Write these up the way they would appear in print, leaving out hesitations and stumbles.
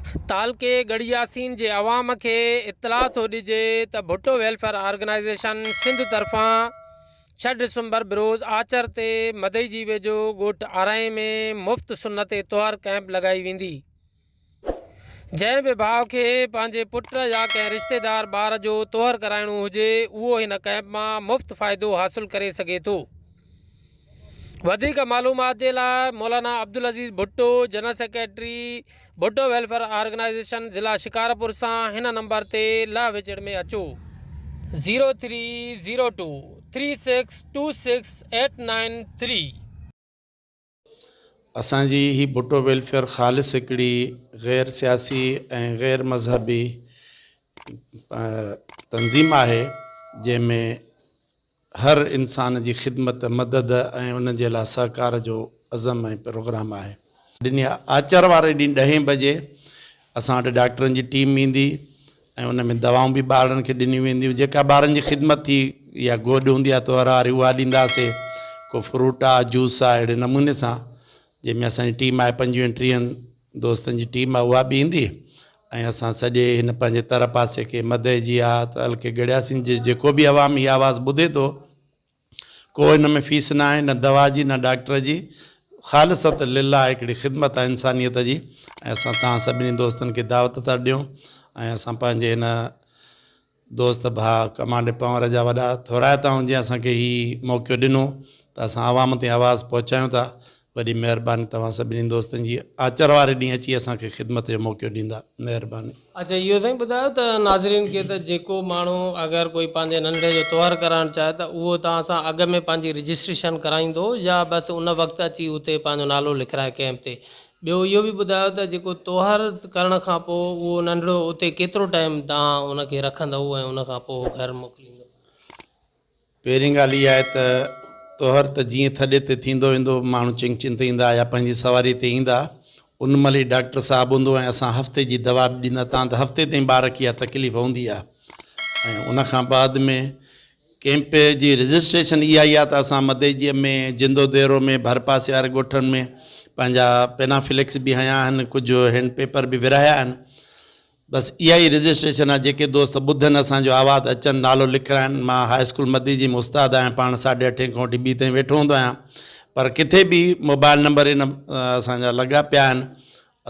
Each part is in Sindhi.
تعلقي ڳڙهي ياسين جي عوام کي اطلاع ٿو ڏجي ته ڀٽو ويلفيئر آرگنائيزيشن سنڌ طرفان ڇهه ڊسمبر بروز آچر تي مدئي جي ويجهو ڳوٺ آرائين ۾ مفت سنت طهر ڪئمپ لڳائي ويندي. جنهن به ڀاء کي پنهنجي پٽ يا ڪنهن رشتيدار ٻار جو طهر ڪرائڻو هجي اهو هن ڪئمپ مان مفت فائدو حاصل ڪري سگهي ٿو. وڌيڪ معلومات جي لاء Maulana Abdul Aziz Bhutto general secretary Bhutto welfare organisation ضلع شڪارپور سان هن نمبر تي لهه وچڙ ۾ اچو. Zero three zero two three six two six eight nine three. اسان جي هي ڀٽو ويلفيئر خالص هڪڙي غير سياسي ۽ غير مذهبي تنظيم آهي جنهن ۾ هر انسان جي خدمت، مدد ۽ ان جي لاء سهڪار جو عزم ۽ پروگرام آهي. ڏني آچر واري ڏينهن ڏهين بجي اسان وٽ ڊاڪٽرن جي ٽيم ايندي ۽ ان ۾ دوائون به ٻارڙن کي ڏنيون وينديون جيڪا ٻارن جي خدمت ٿي يا گوڏ هوندي آهي طهر واري اها ڏينداسي ڪو فروٽ آهي جوس آهي اهڙي نموني سان جنهن ۾ اسان جي ٽيم آهي پنجويهن ٽيهن دوستن جي ٽيم آهي اها به ايندي ۽ اسان سڄي هن پنهنجي تر پاسي کي مدئي جي آ تعلقي ڳڙهياسين جي جيڪو به عوام هي آواز ٻڌي ٿو ڪو هن ۾ فيس نه آهي نه دوا جي نه ڊاڪٽر جي خالصت لله هڪڙي خدمت آهي انسانيت جي ۽ اسان توهان سڀني دوستن کي دعوت ٿا ڏيون ۽ اسان پنهنجي هن دوست ڀاء ڪمانڊ پنور جا وڏا ٿورائتا آهيون جنهن اسان کي هي موقعو ڏنو ته اسان عوام تائين آواز پهچايون ٿا وڏي مهرباني توهان سڀني دوستن جي آچر واري ڏينهن اچي اسان کي خدمت جو موقعو ڏيندا مهرباني. اڇا اهو سائين ٻڌايو ته ناظرين کي ته جيڪو ماڻهو اگر ڪوئي پنهنجي ننڍڙي جو طهر ڪرائڻ چاهي ته اهو توهان سان اڳ ۾ پنهنجي رجسٽريشن ڪرائيندو يا بس ان وقت اچي اتي پنهنجو نالو لکرائي ڪئمپ تي ٻيو اهو به ٻڌايو ته جيڪو طهر ڪرڻ کان پوء اهو ننڍڙو اتي ڪيترو ٽائيم توهان ان کي رکندؤ ۽ ان کان پوء گهر موڪليندؤ؟ پهرين ڳالهه اها آهي ته طهر ته جيئن ٿڏي تي ٿيندو ويندو ماڻهو چنگ چن تي ايندا يا پنهنجي سواري تي ايندا ان مهل ئي ڊاڪٽر صاحب هوندو ۽ اسان هفتي جي دوا به ڏيندا تان ته هفتي تائين ٻار کي اها تڪليف هوندي آهي ۽ ان کان بعد ۾ ڪئمپ جي رجسٽريشن اها ئي آهي ته اسان مدئجيء ۾ جندو ديرو ۾ ڀرپاسي واري ڳوٺن ۾ پنهنجا پينافليڪس به هنيا آهن ڪجهه هينڊ پيپر به ورهايا آهن بس اها ئي رجسٽريشن آهي جيڪي دوست ٻڌن اسان جو آواز اچن نالو لکرائن مان هاء اسڪول مدئجي ۾ استاد آهيان پاڻ ساڍي اٺين کان وٺي ٻي تائين ويٺو هوندو آهيان پر ڪٿي به موبائل نمبر ان اسان جا لڳا پيا آهن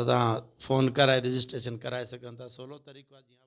اسان فون ڪرائي رجسٽريشن ڪرائي سگهن ٿا سولو طريقو آهي جيئن.